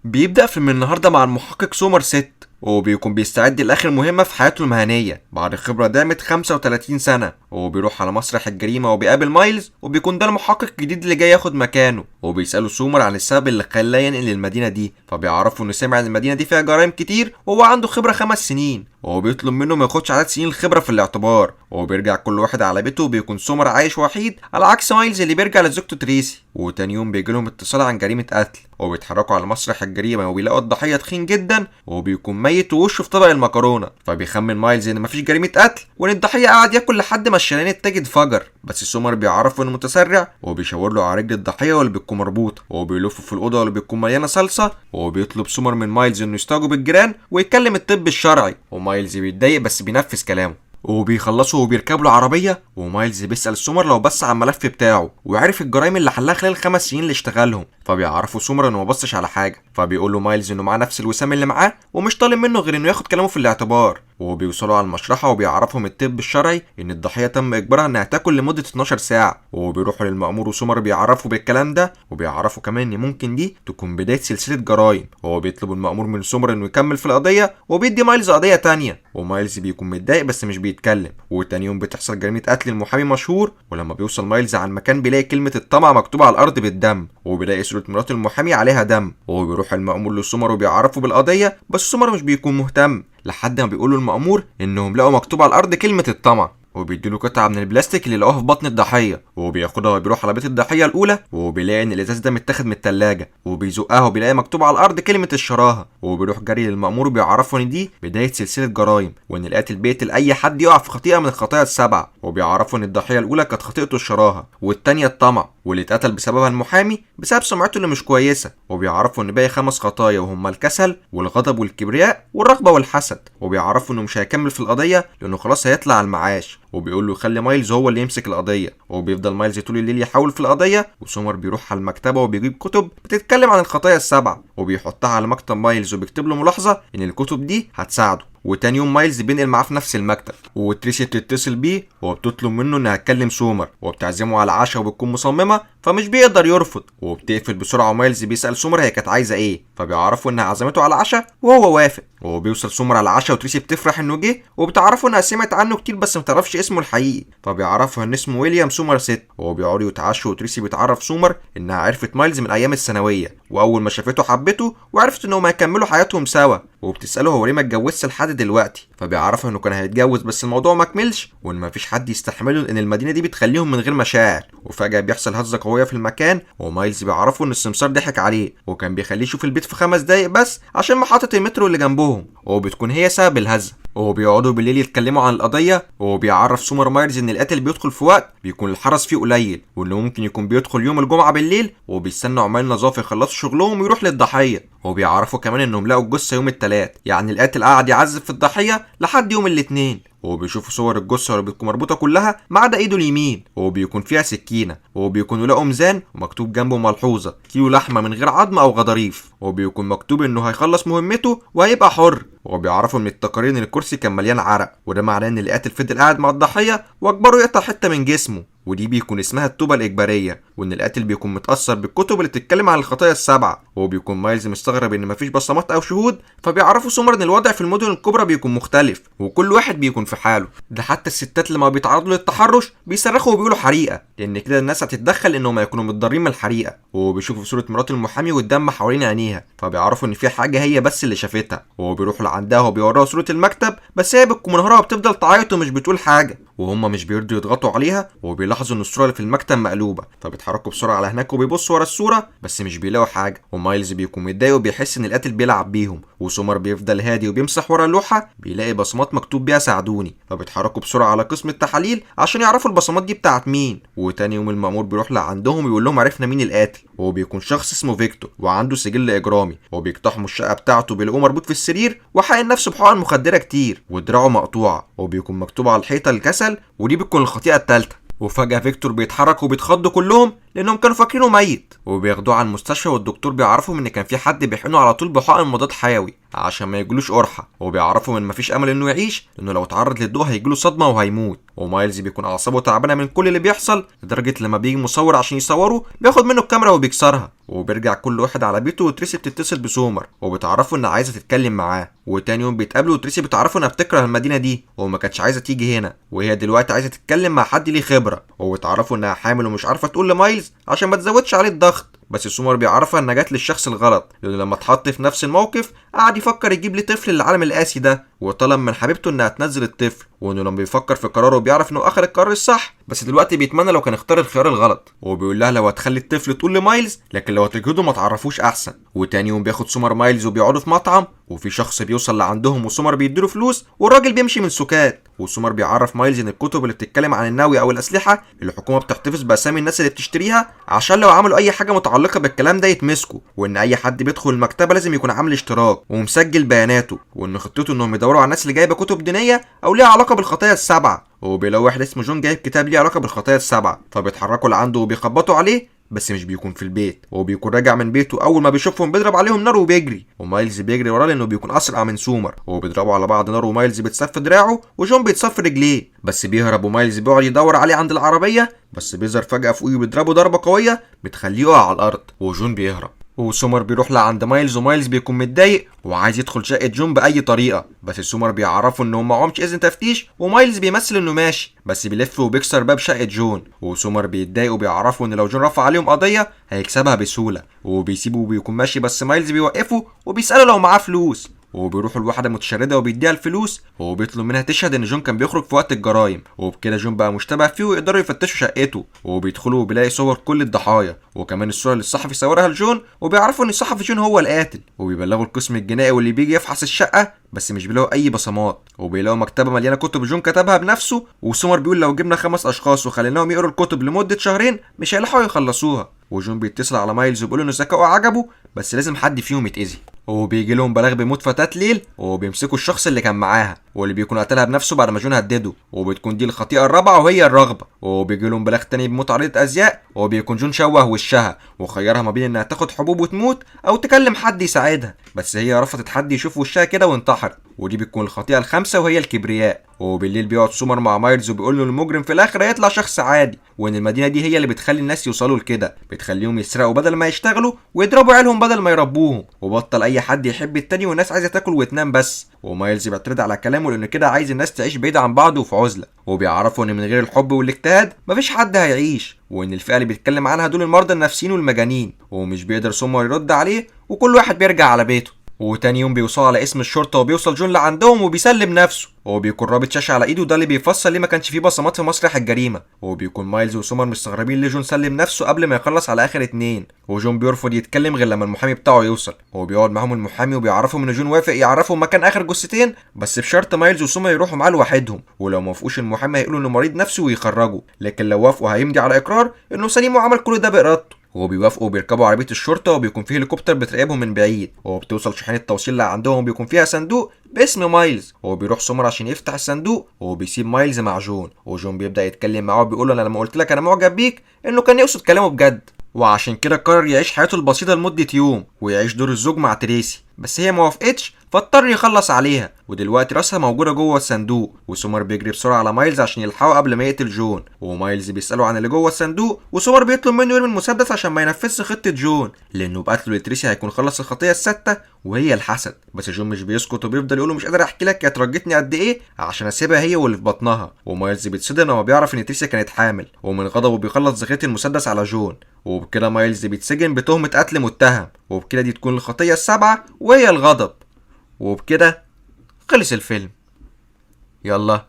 بيبدأ فيلم النهارده مع المحقق سومرسيت، وبيكون بيستعد لآخر مهمة في حياته المهنية بعد خبرة دامت 35 سنة. وبيروح على مسرح الجريمة وبيقابل مايلز، وبيكون ده المحقق الجديد اللي جاي ياخد مكانه. وبيسأله سومر عن السبب اللي خلاه ينقل المدينة دي، فبيعرفوا انه سمع ان المدينة دي فيها جرائم كتير وهو عنده خبرة 5 سنين، وهو بيطلب منه ما ياخدش عدد سنين الخبرة في الاعتبار. وهو بيرجع كل واحد على بيته، وبيكون سومر عايش وحيد على عكس مايلز اللي بيرجع لزوجته تريسي. وتاني يوم بيجي لهم اتصال عن جريمة قتل، وبيتحركوا على مسرح الجريمة وبيلاقوا الضحية تخين جدا وبيكون ميت ووشه في طبق المكرونة. فبيخمن مايلز ان مفيش جريمة قتل وان الضحية قعد ياكل لحد ما الشريان التاجي اتفجر، بس سومر بيعرفه انه متسرع وبيشاور له على رجل الضحية واللي بتكون مربوطة، وبيلف في الأوضة واللي بتكون مليانة صلصة. وبيطلب سومر من مايلز انه يستجوب الجيران ويكلم الطب الشرعي، ومايلز بيتضايق بس بينفذ كلامه. وبيخلصوا وبيركبوا العربية، ومايلز بيسأل سومر لو بص على الملف بتاعه وعرف الجرائم اللي حلها خلال 5 سنين اللي اشتغلهم. فبيعرفوا سومر انه ما بصش على حاجة، فبيقول له مايلز انه معاه نفس الوسام اللي معاه ومش طالب منه غير انه ياخد كلامه في الاعتبار. وبيوصلوا على المشرحة وبيعرفهم الطب الشرعي ان الضحية تم اجبارها انها تاكل لمدة 12 ساعة. وبيروحوا للمأمور وسومر بيعرفوا بالكلام ده، وبيعرفوا كمان ان ممكن دي تكون بداية سلسلة جرائم. وهو بيطلب المأمور من سومر انه يكمل في القضية وبيدي مايلز قضية تانية، ومايلز بيكون متضايق بس مش بيتكلم. وتاني يوم بتحصل جريمة قتل المحامي مشهور، ولما بيوصل مايلز على المكان بيلاقي كلمة الطمع مكتوبة على الأرض بالدم، وبيلاقي صورة مرات المحامي عليها دم. وبيروح المأمور لسومر وبيعرفه بالقضية، بس سومر مش بيكون مهتم لحد ما بيقولوا المأمور إنهم لقوا مكتوب على الأرض كلمة الطمع، وبيديله قطعة من البلاستيك اللي لقوها في بطن الضحية، وبياخدها وبيروح على بيت الضحية الأولى، وبيلاقي إن الإزاز ده متاخد من التلاجة، وبيزقها وبيلاقي مكتوب على الأرض كلمة الشراهة. وبيروح جري للمأمور وبيعرفه إن دي بداية سلسلة جرايم، وإن القاتل بيقتل أي حد يقع في خطيئة من الخطايا ال7. وبيعرفوا إن الضحية الأولى كانت خطيئته الشراهة، والتانية الطمع، واللي اتقتل بسببها المحامي بسبب سمعته اللي مش كويسة. وبيعرفوا إن باقي 5 خطايا وهم الكسل والغضب والكبرياء والرغبة والحسد. وبيعرفوا إنه مش هيكمل في القضية لأنه خلاص هيطلع على المعاش، وبيقول له يخلي مايلز هو اللي يمسك القضية. وبيفضل مايلز طول الليل يحاول في القضية، وسومر بيروح على المكتبة وبيجيب كتب بتتكلم عن الخطايا ال7 وبيحطها على مكتب مايلز وبيكتب له ملاحظة إن الكتب دي هتساعده. وتاني يوم مايلز بينقل معاه في نفس المكتب، وتريسي بتتصل بيه وبتطلب منه انها تكلم سومر، وبتعزمه على العشاء وبتكون مصممه فمش بيقدر يرفض. وبتقفل بسرعه، ومايلز بيسال سومر هي كانت عايزه ايه، فبيعرفوا انها عزمته على العشاء وهو وافق. وبيوصل سومر على العشاء وتريسي بتفرح انه جه، وبتعرفوا انها سمعت عنه كتير بس ما تعرفش اسمه الحقيقي، فبيعرفها ان اسمه ويليام سومرسيت. وبيقعدوا يتعشوا، وتريسي بتعرف سومر انها عرفت مايلز من ايام الثانويه، واول ما شافته حبته وعرفت انهم هيكملوا حياتهم سوا. وبتساله هو ليه ما اتجوزش لحد دلوقتي، فبيعرفها انه كان هيتجوز بس الموضوع ما كملش، وان مفيش حد يستحمله ان المدينه دي بتخليهم من غير مشاعر. وفجاه بيحصل هزه قويه في المكان، ومايلز بيعرفه ان السمسار ضحك عليه وكان بيخليه يشوف البيت في 5 دقايق بس عشان محطه المترو اللي جنبهم، وبتكون هي سبب الهزه. وبيقعدوا بالليل يتكلموا عن القضيه، وبيعرف سومر مايلز ان القاتل بيدخل في وقت بيكون الحرس فيه قليل، وانه ممكن يكون بيدخل يوم الجمعه بالليل وبيستنوا عمال نظافه يخلصوا شغلهم ويروح للضحيه. وبيعرفوا كمان انهم لقوا الجثه يوم الثلاث، يعني القاتل قعد يعذب في الضحيه لحد يوم الاثنين. وبيشوفوا صور الجثه اللي بتكون مربوطه كلها ما عدا ايده اليمين وبيكون فيها سكينه، وبيكونوا لقوا ميزان ومكتوب جنبه ملحوظه كيلو لحمه من غير عظم او غضاريف، وبيكون مكتوب انه هيخلص مهمته وهيبقى حر. وبيعرفوا من التقارير ان الكرسي كان مليان عرق، وده معناه ان القاتل فضل قاعد مع الضحيه واجبره يقطع حته من جسمه، ودي بيكون اسمها التوبة الإجبارية، وإن القاتل بيكون متأثر بالكتب اللي بتتكلم عن الخطايا ال7. وبيكون مايلز مستغرب إن مفيش بصمات أو شهود، فبيعرفوا سومر إن الوضع في المدن الكبرى بيكون مختلف وكل واحد بيكون في حاله، ده حتى الستات لما بيتعرضوا للتحرش بيصرخوا وبيقولوا حريقة، لأن كده الناس هتتدخل إنهم هيكونوا متضررين من الحريقة. وبيشوفوا صورة مرات المحامي والدم حوالين عينيها، فبيعرفوا إن في حاجة هي بس اللي شافتها، وبيروحوا لعندها وبيوروها صورة المكتب، بس هي بتكون منهارة وبتفضل تعيط ومش بتقول حاجة، وهم مش بيرضوا يضغطوا عليها. وبيلاحظوا ان الصوره اللي في المكتب مقلوبه، فبيتحركوا بسرعه على هناك وبيبصوا ورا الصوره بس مش بيلاقوا حاجه. ومايلز بيكون متضايق وبيحس ان القاتل بيلعب بيهم، وسومر بيفضل هادي وبيمسح ورا اللوحه بيلاقي بصمات مكتوب بيها ساعدوني، فبيتحركوا بسرعه على قسم التحاليل عشان يعرفوا البصمات دي بتاعت مين. وتاني يوم المأمور بيروح لعندهم ويقول لهم عرفنا مين القاتل، وهو بيكون شخص اسمه فيكتور وعنده سجل اجرامي، وبيقتحموا الشقه بتاعته بيلاقوه مربوط في السرير وحقن نفسه بحقن مخدره كتير ودراعه مقطوعه، وبيكون مكتوب على الحيطه الكسل، ودي بتكون الخطيئه الثالثه. وفجأة فيكتور بيتحرك وبيتخضوا كلهم لأنهم كانوا فاكرينه ميت، وبياخدوه على المستشفى، والدكتور بيعرفهم إن كان في حد بيحقنه على طول بحقن مضاد حيوي عشان ما يجيلوش قرحة، وبيعرفوا ان مفيش امل انه يعيش لانه لو اتعرض للضوء هيجيله صدمة وهيموت. ومايلز بيكون اعصابه تعبانة من كل اللي بيحصل، لدرجة لما بيجي مصور عشان يصوره بياخد منه الكاميرا وبيكسرها. وبيرجع كل واحد على بيته، وتريسي بتتصل بسومر وبتعرفه انها عايزه تتكلم معاه. وتاني يوم بيتقابلوا، وتريسي بتعرفه انها بتكره المدينة دي وما كانتش عايزه تيجي هنا، وهي دلوقتي عايزه تتكلم مع حد ليه خبره. وبتعرفه انها حامل ومش عارفه تقول لمايلز عشان ما تزودش عليه الضغط، بس سومر بيعرفها انها جت للشخص الغلط، لانه لما اتحط في نفس الموقف قعد يفكر يجيب لي طفل للعالم القاسي ده، وطلب من حبيبته انها تنزل الطفل، وانه لما بيفكر في قراره بيعرف انه اخذ القرار الصح، بس دلوقتي بيتمنى لو كان اختار الخيار الغلط. وبيقول لها لو هتخلي الطفل تقول لمايلز، لكن لو هتجهده ما تعرفوش احسن. وتاني يوم بياخد سومر مايلز وبيقعدوا في مطعم، وفي شخص بيوصل لعندهم وسومر بيديله فلوس والراجل بيمشي من سكات. وسومر بيعرف مايلز ان الكتب اللي بتتكلم عن النووي او الاسلحة الحكومة بتحتفظ باسامي الناس اللي بتشتريها عشان لو عملوا اي حاجة متعلقه بالكلام ده يتمسكوا، وان اي حد بيدخل المكتبة لازم يكون عامل اشتراك ومسجل بياناته، وان خطته انهم يدوروا على الناس اللي جايبه كتب دينية او ليها علاقة بالخطايا السبعة. وبيلاقوا واحد اسمه جون جايب كتاب ليه علاقة بالخطايا السبعة، فبيتحركوا لعنده وبيخبطوا عليه بس مش بيكون في البيت، وبيكون راجع من بيته. اول ما بيشوفهم بيضرب عليهم نار وبيجري، ومايلز بيجري وراه لانه بيكون اسرع من سومر، وبيضربوا على بعض نار، ومايلز بيتصف دراعه وجون بيتصف رجليه، بس بيهرب. ومايلز بيقعد يدور عليه عند العربية، بس بيظهر فجاة فوقيه وبيضربه ضربه قوية بتخليه يقع على الارض، وجون بيهرب. وسومر بيروح لعند مايلز، ومايلز بيكون متضايق وعايز يدخل شقه جون باي طريقه، بس سومر بيعرفه ان هم معهمش اذن تفتيش، ومايلز بيمثل انه ماشي بس بيلف وبيكسر باب شقه جون. وسومر بيتضايق وبيعرفه ان لو جون رفع عليهم قضية هيكسبها بسهولة، وبيسيبه وبيكون ماشي، بس مايلز بيوقفه وبيساله لو معاه فلوس. وبيروحوا لواحدة متشرده وبيديها الفلوس، وبيطلب منها تشهد ان جون كان بيخرج في وقت الجرايم، وبكده جون بقى مشتبه فيه ويقدروا يفتشوا شقته. وبيدخلوا وبيلاقي صور كل الضحايا، وكمان الصورة اللي الصحفي صورها لجون، وبيعرفوا ان الصحفي جون هو القاتل، وبيبلغوا القسم الجنائي واللي بيجي يفحص الشقة بس مش بيلاقوا اي بصمات. وبيلاقوا مكتبه مليانة كتب جون كتبها بنفسه، وسومر بيقول لو جبنا 5 اشخاص وخليناهم يقروا الكتب لمدة شهرين مش هيلحقوا يخلصوها. وجون بيتصل على مايلز وبيقول انه ذكائه عجبه بس لازم حد فيهم يتأذي. وبيجي لهم بلاغ بموت فتاة ليل، وبيمسكوا الشخص اللي كان معاها واللي بيكون قتلها بنفسه بعد ما جون هدده، وبتكون دي الخطيئة الرابعة وهي الرغبة. وبيجي لهم بلاغ تاني بموت عارضة أزياء، وبيكون جون شوه وشها وخيرها ما بين انها تاخد حبوب وتموت او تكلم حد يساعدها، بس هي رفضت حد يشوف وشها كده وانتحرت، ودي بتكون الخطيئة الخامسة وهي الكبرياء. وبالليل بيقعد سومر مع مايلز وبيقول له المجرم في الاخر هيطلع شخص عادي، وان المدينة دي هي اللي بتخلي الناس يوصلوا لكده، بتخليهم يسرقوا بدل ما يشتغلوا ويضربوا عيالهم بدل ما يربوهم، وبطل اي حد يحب التاني والناس عايزه تاكل وتنام بس. ومايلز بيعترض على كلامه لان كده عايز الناس تعيش بعيد عن بعض وفي عزله، وبيعرفوا ان من غير الحب والاجتهاد مفيش حد هيعيش، وان الفئة اللي بيتكلم عنها دول المرضى النفسيين والمجانين. ومش بيقدر سومر يرد عليه، وكل واحد بيرجع على بيته. وتاني يوم بيوصلوا على اسم الشرطة، وبيوصل جون لعندهم وبيسلم نفسه، وبيكون رابط شاشة على ايده، وده اللي بيفسر ليه ما كانش فيه بصمات في مسرح الجريمة. وبيكون مايلز وسومر مستغربين ليه جون سلم نفسه قبل ما يخلص على اخر 2، وجون بيرفض يتكلم غير لما المحامي بتاعه يوصل. وبيقعد معاهم المحامي وبيعرفهم ان جون وافق يعرفهم مكان اخر جثتين، بس بشرط مايلز وسومر يروحوا معاه لوحدهم، ولو ما وافقوش المحامي هيقولوا انه مريض نفسي ويخرجوا، لكن لو وافقوا هيمضي على اقرار انه سليم وعمل كل ده بارادته. وبيوافقوا وبيركبوا عربية الشرطة، وبيكون فيه هليكوبتر بتراقبهم من بعيد، وبتوصل شحنه توصيل لعندهم وبيكون فيها صندوق باسم مايلز. وبيروح سومر عشان يفتح الصندوق، وبيسيب مايلز مع جون، وجون بيبدا يتكلم معاه وبيقول له انا لما قلت لك انا معجب بيك انه كان يقصد كلامه بجد، وعشان كده قرر يعيش حياته البسيطة لمدة يوم ويعيش دور الزوج مع تريسي، بس هي ما وافقتش فاضطر يخلص عليها، ودلوقتي راسها موجودة جوه الصندوق. وسومر بيجري بسرعة على مايلز عشان يلحقه قبل ما يقتل جون، ومايلز بيساله عن اللي جوه الصندوق، وسومر بيطلب منه يرمي المسدس عشان ما ينفذش خطه جون، لانه بقتله لتريسي هيكون خلص الخطية السادسة وهي الحسد. بس جون مش بيسكت وبيفضل يقوله مش قادر احكي لك يا ترجتني قد ايه عشان اسيبها هي واللي في بطنها. ومايلز بيتصدم لما بيعرف ان تريسي كانت حامل، ومن غضبه بيخلص ذخيرة المسدس على جون، وبكده مايلز بيتسجن بتهمه قتل متهم، وبكده دي تكون الخطية السابعة وهي الغضب. وبكده خلص الفيلم. يلا